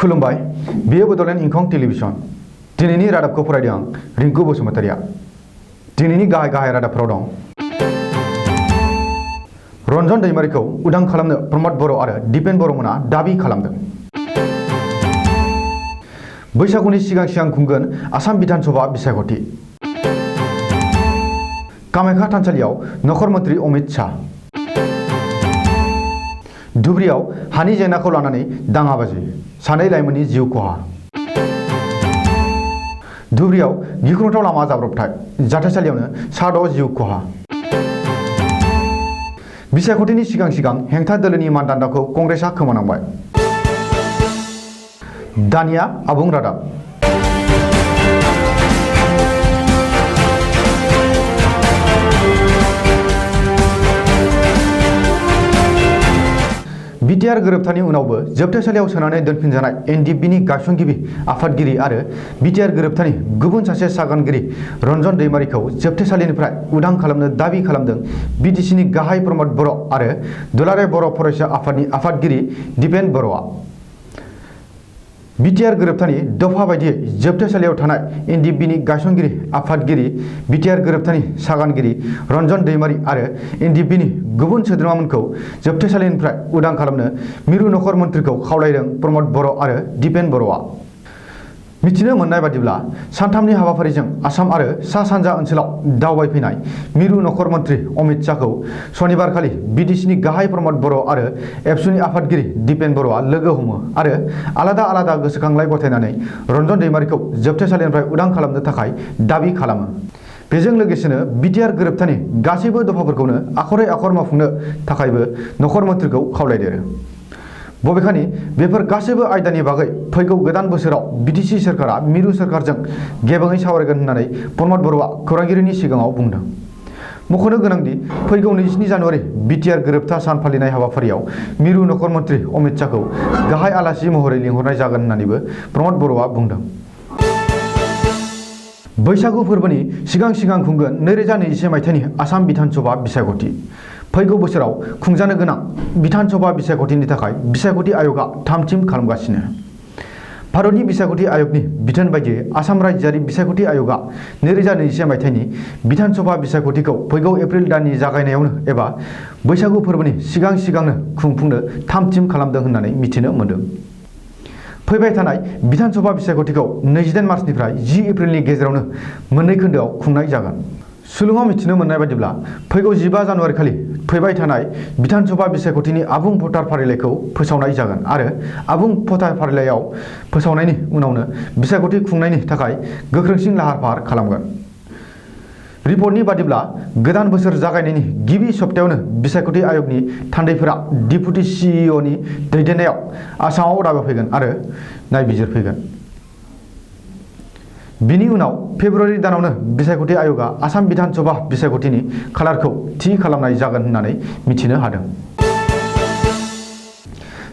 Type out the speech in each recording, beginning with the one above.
खुलुमबाय बियो बडलेण्ड इंखं टेलिभिजन दिनैनि रादाबखौ फरायदों आं रिंकु बसुमतारिया दिनैनि गाहाय रादाबफोराव दं रन्जन दैमारिखौ उदां खालामनो प्रमद बर' आरो दिपेन बर'मोना दाबि खालामदों बैसागुनि सिगां खुंगोन आसाम बिधानसभा बिसायख'थि कामाख्या थानसालियाव नखर मन्त्रि अमित शाह धुबुरीयाव हानि जेंनाखौ लानानै दाङाबाजि सानै लाइमोननि जिउ खहा धुबुरीयाव गिख्रंथाव लामा जाब्रबथाय जाथायसालियावनो सा 6 जिउ खहा बिसायख'थिनि सिगां हेंथा दोलोनि मानदान्दाखौ कंग्रेसआ खोमानांबाय दानिया आबुं रादाब बिटिआर गोरोबथानि उनावबो जोबथेसालियाव सोनानै दोनफिनजानाय एनडिएफबिनि गायसनगिरि आफादगिरि आरो बिटिआर गोरोबथानि गुबुन सासे सागानगिरि रन्जन दैमारिखौ जोबथेसालिनिफ्राय उदां खालामनो दाबि खालामदों बिटिसिनि गाहाय प्रमद बर' आरो दुलाराय बर' फरायसा आफादनि आफादगिरि दिपेन बर'आ बिटिआर गोरोबथानि दफा बायदियै जोबथेसालियाव थानाय एनडिएफबिनि गायसनगिरि आफादगिरि बिटिआर गोरोबथानि सागानगिरि रन्जन दैमारि आरो एनडिएफबिनि गुबुन सोद्रोमामोनखौ जोबथेसालिनिफ्राय उदां खालामनो मिरु नखर मन्थ्रिखौ खावलायदों प्रमद बर' आरो दिपेन बर'आ मिथिनो मोननाय बादिब्ला सानथामनि हाबाफारिजों आसाम आरो सा सानजा ओनसोलाव दावबायफैनाय मिरु नखर मन्थ्रि अमित शाहखौ शनिबारखालि बिटिसिनि गाहाय प्रमद बर' आरो एबसुनि आफादगिरि दिपेन बर'आ लोगो हमो आरो आलादा गोसोखांलाय गथायनानै रन्जन दैमारिखौ जोबथेसालिनिफ्राय उदां खालामनो थाखाय दाबि खालामो बेजों लोगोसेनो बिटिआर गोरोबथानि गासैबो दफाफोरखौनो आखरै आखर मावफुंनो थाखायबो नखर मन्थ्रिखौ खावलायदेरो बबेखानि बेफोर गासैबो आयदानि बागै फैगौ गोदान बोसोराव बिटिसि सोरखारा मिरु सोरखारजों गेबेङै सावरायगोन होननानै प्रमद बर'आ खौरांगिरिनि सिगाङाव बुंदों मख'नो गोनांदि फैगौ 27 जानुवारि बिटिआर गोरोबथा सान फालिनाय हाबाफारियाव मिरु नखर मन्थ्रि अमित शाहखौ गाहाय आलासि महरै लिंहरनाय जागोन होननानैबो प्रमद बर'आ बुंदों बैसागु फोरबोनि सिगां खुंगोन 2021 मायथाइनि आसाम बिधानसभा बिसायख'थि फैगौ बोसोराव खुंजानो गोनां बिधानसभा बिसायख'थिनि थाखाय बिसायख'थि आय'गआ थाम-थिम खालामगासिनो भारतनि बिसायख'थि आय'गनि बिथोन बायदियै आसाम रायजोआरि बिसायख'थि आय'गआ 2021 मायथाइनि बिधानसभा बिसायख'थिखौ फैगौ एप्रिल दाननि जागायनायावनो एबा बैसागु फोरबोनि सिगांनो खुंफुंनो थाम-थिम खालामदों होननानै मिथिनो मोन्दों फैबाय थानाय बिधानसभा बिसायख'थिखौ 29 मार्चनिफ्राय 10 एप्रिलनि गेजेरावनो मोननै खोन्दोआव खुंनाय जागोन सुलुङाव मिथिनो मोननाय बादिब्ला फैगौ 15 जानुवारि खालि फैबाय थानाय बिधानसभा बिसायख'थिनि आबुं भटार फारिलाइखौ फोसावनाय जागोन आरो आबुं भटार फारिलाइयाव फोसावनायनि उनावनो बिसायख'थि खुंनायनि थाखाय गोख्रोंसिन लाहार फाहार खालामगोन रिपर्टनि बादिब्ला गोदान बोसोर जागायनायनि गिबि सप्तायावनो बिसायख'थि आय'गनि थान्दैफोरा डिपुटि सिइअनि दैदेननायाव आसामाव दावबायफैगोन आरो नायबिजिरफैगोन बिनि उनाव फेब्रुवारि दानावनो बिसायख'थि आय'गआ आसाम बिधानसभा बिसायख'थिनि खालारखौ थि खालामनाय जागोन होननानै मिथिनो हादों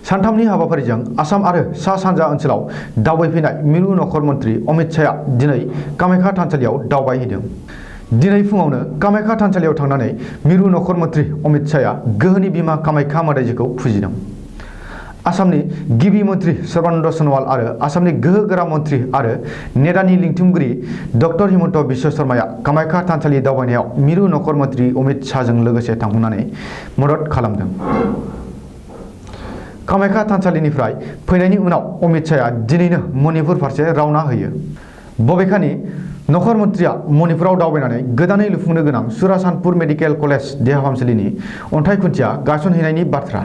सानथामनि हाबाफारिजों आसाम आरो सा सानजा ओनसोलाव दावबायफैनाय मिरु नखर मन्थ्रि अमित शाहआ दिनै कामाख्या थानसालियाव दावबायहैदों दिनै फुङावनो कामाख्या थानसालियाव थांनानै मिरु नखर मन्थ्रि अमित शाहआ गोहोनि बिमा कामाख्या मोदायजोखौ फुजिदों आसामनि गिबि मन्थ्रि सर्बानन्द सन'वाल आरो आसामनि गोहोगोरा मन्थ्रि आरो नेडानि लिंथुमगिरि डक्टर हिमन्त बिश्व शर्माया कामाख्या थानसालि दावबायनायाव मिरु नखर मन्थ्रि अमित शाहजों लोगोसे थांफानानै मदद खालामदों कामाख्या थानसालिनिफ्राय फैनायनि उनाव अमित शाहआ दिनैनो मणिपुर फारसे रावना होयो बबेखानि नखर मन्थ्रिया मणिपुराव दावबायनानै गोदानै लुफुंनो गोनां सुरासानपुर मेडिकेल कलेज देहा फाहामसालिनि अन्थाइ खुन्थिया गायसनहैनायनि बाथ्रा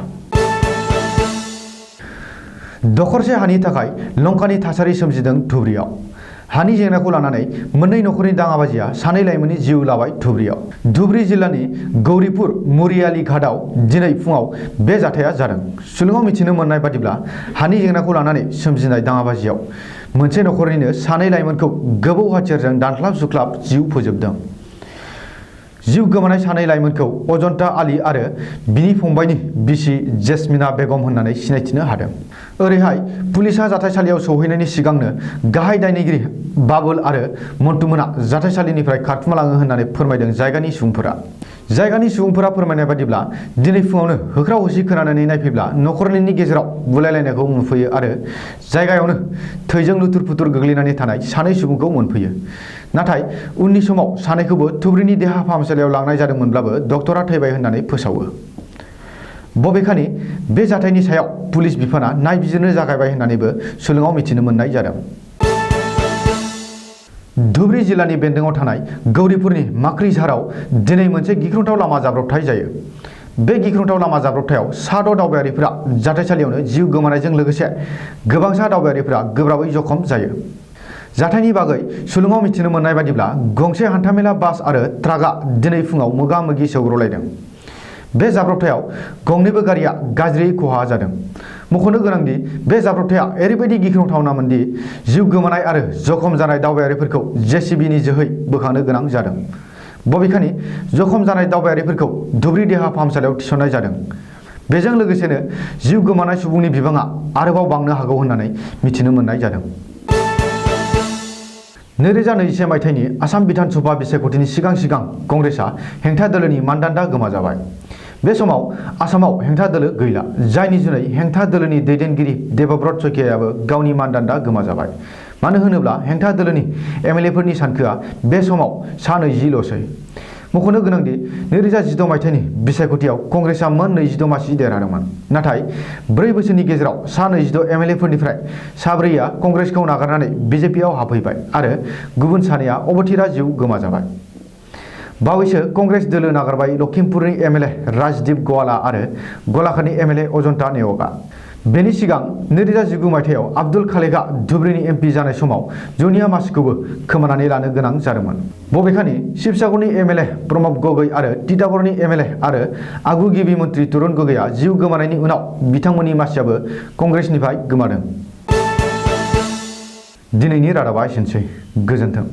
दखरसे हानि थाखाय लंकानि थासारि सोमजिदों धुबुरीयाव हानि जेंनाखौ लानानै मोननै नखरनि दाङाबाजिया सानै लाइमोननि जिउ लाबाय धुबुरीयाव धुबुरी जिल्लानि गौरीपुर मुरियाली घाटआव दिनै फुङाव बे जाथाया जादों सुलुङाव मिथिनो मोननाय बादिब्ला हानि जेंनाखौ लानानै सोमजिनाय दाङाबाजियाव मोनसे नखरनिनो सानै लाइमोनखौ गोबौ हाथियारजों दानख्लाब सुख्लाब जिउ फोजोबदों जिउ गोमानाय सानै लाइमोनखौ अजन्ता आली आरो बिनि फंबायनि बिसि जेसमिना बेगम होननानै सिनायथिनो हादों ओरैहाय पुलिसा जाथायसालियाव सौहैनायनि सिगांनो गाहाय दायनिगिरि बाबुल आरो मन्टुमोना जाथायसालिनिफ्राय खारखुमालाङो होननानै फोरमायदों जायगानि सुबुंफोरा। जायगानि सुबुंफोरा फोरमायनाय बादिब्ला दिनै फुङावनो होख्राव होसि खोनानानै नायफैब्ला नखरनैनि गेजेराव बुलायलायनायखौ नुफैयो आरो जायगायावनो थैजों लुथुर फुथुर गोग्लैनानै थानाय सानै सुबुंखौ मोनफैयो। नाथाय उननि समाव सानैखौबो धुबुरीनि देहा फाहामसालियाव लांनाय जादोंमोनब्लाबो डक्टरा थैबाय होननानै फोसावो। बबेखानि बे जाथायनि सायाव पुलिस बिफाना नायबिजिरनो जागायबाय होननानैबो सुलुङाव मिथिनो मोननाय जादों। धुबुरी जिल्लानि बेन्दोङाव थानाय गौरीपुरनि माख्रिझाराव दिनै मोनसे गिख्रंथाव लामा जाब्रबथाय जायो। बे गिख्रंथाव लामा जाब्रबथायाव 6 दावबायारिफोरा जाथायसालियावनो जिउ गोमानायजों लोगोसे गोबांसा दावबायारिफोरा गोब्राबै जखम जायो। जाथायनि बागै सुलुङाव मिथिनो मोननाय बादिब्ला गंसे हान्थामेला बास आरो ट्राकआ दिनै फुङाव मोगा-मोगि सौग्रावलायदों। बे जाब्रबथायाव गंनैबो गारिया गाज्रियै खहा जादों। मख'नो गोनांदि बे जाब्रबथाया ओरैबायदि गिख्रंथावनामोन दि जिउ गोमानाय आरो जखम जानाय दावबायारिफोरखौ जेसिबिनि जोहै बोखांनो गोनां जादों। बबेखानि जखम जानाय दावबायारिफोरखौ धुबुरी देहा फाहामसालियाव थिसननाय जादों। बेजों लोगोसेनो जिउ गोमानाय सुबुंनि बिबाङा आरोबाव बांनो हागौ होननानै मिथिनो मोननाय जादों। 2021 मायथाइनि आसाम बिधान सभा बिसायख'थिनि सिगां कंग्रेसआ हेंथा दोलोनि मानदान्दा गोमाजाबाय। बे समाव आसामाव हेंथा दोलो गैला, जायनि जुनै हेंथा दोलोनि दैदेनगिरि देबब्रत सयकियाबो गावनि मानदान्दा गोमाजाबाय। मानो होनोब्ला हेंथा दोलोनि एमएलएफोरनि सानखोआ बे समाव 20ल'सै। मख'नो गोनांदि 2016 मायथाइनि बिसायख'थियाव कंग्रेसआ मोन 26 मासि देरहादोंमोन। नाथाय 4 बोसोरनि गेजेराव 26 एमएलएफोरनिफ्राय 4आ कंग्रेसखौ नागारनानै बिजेपिआव हाबफैबाय आरो गुबुन 2आ अबथिरा जिउ गोमाजाबाय। बावैसो कंग्रेस दोलो नागारबाय लखिमपुरनि एमएलए राजदीप गवाला आरो गलाघाटनि एमएलए अजन्ता नेवगा। बेनि सिगां 2019 मायथाइयाव आब्दुल खालेकआ धुबुरीनि एमपि जानाय समाव जुनिया मासिखौबो खोमानानै लानो गोनां जादोंमोन। बबेखानि शिबसागरनि एमएलए प्रमब गगৈ आरो तिताबरनि एमएलए आरो आगु गिबि मन्त्रि तरुण गगैआ जिउ गोमानायनि उनाव बिथांमोननि मासियाबो कंग्रेसनिफ्राय गोमादों। दिनैनि रादाबा एसेनोसै। गोजोन्थों।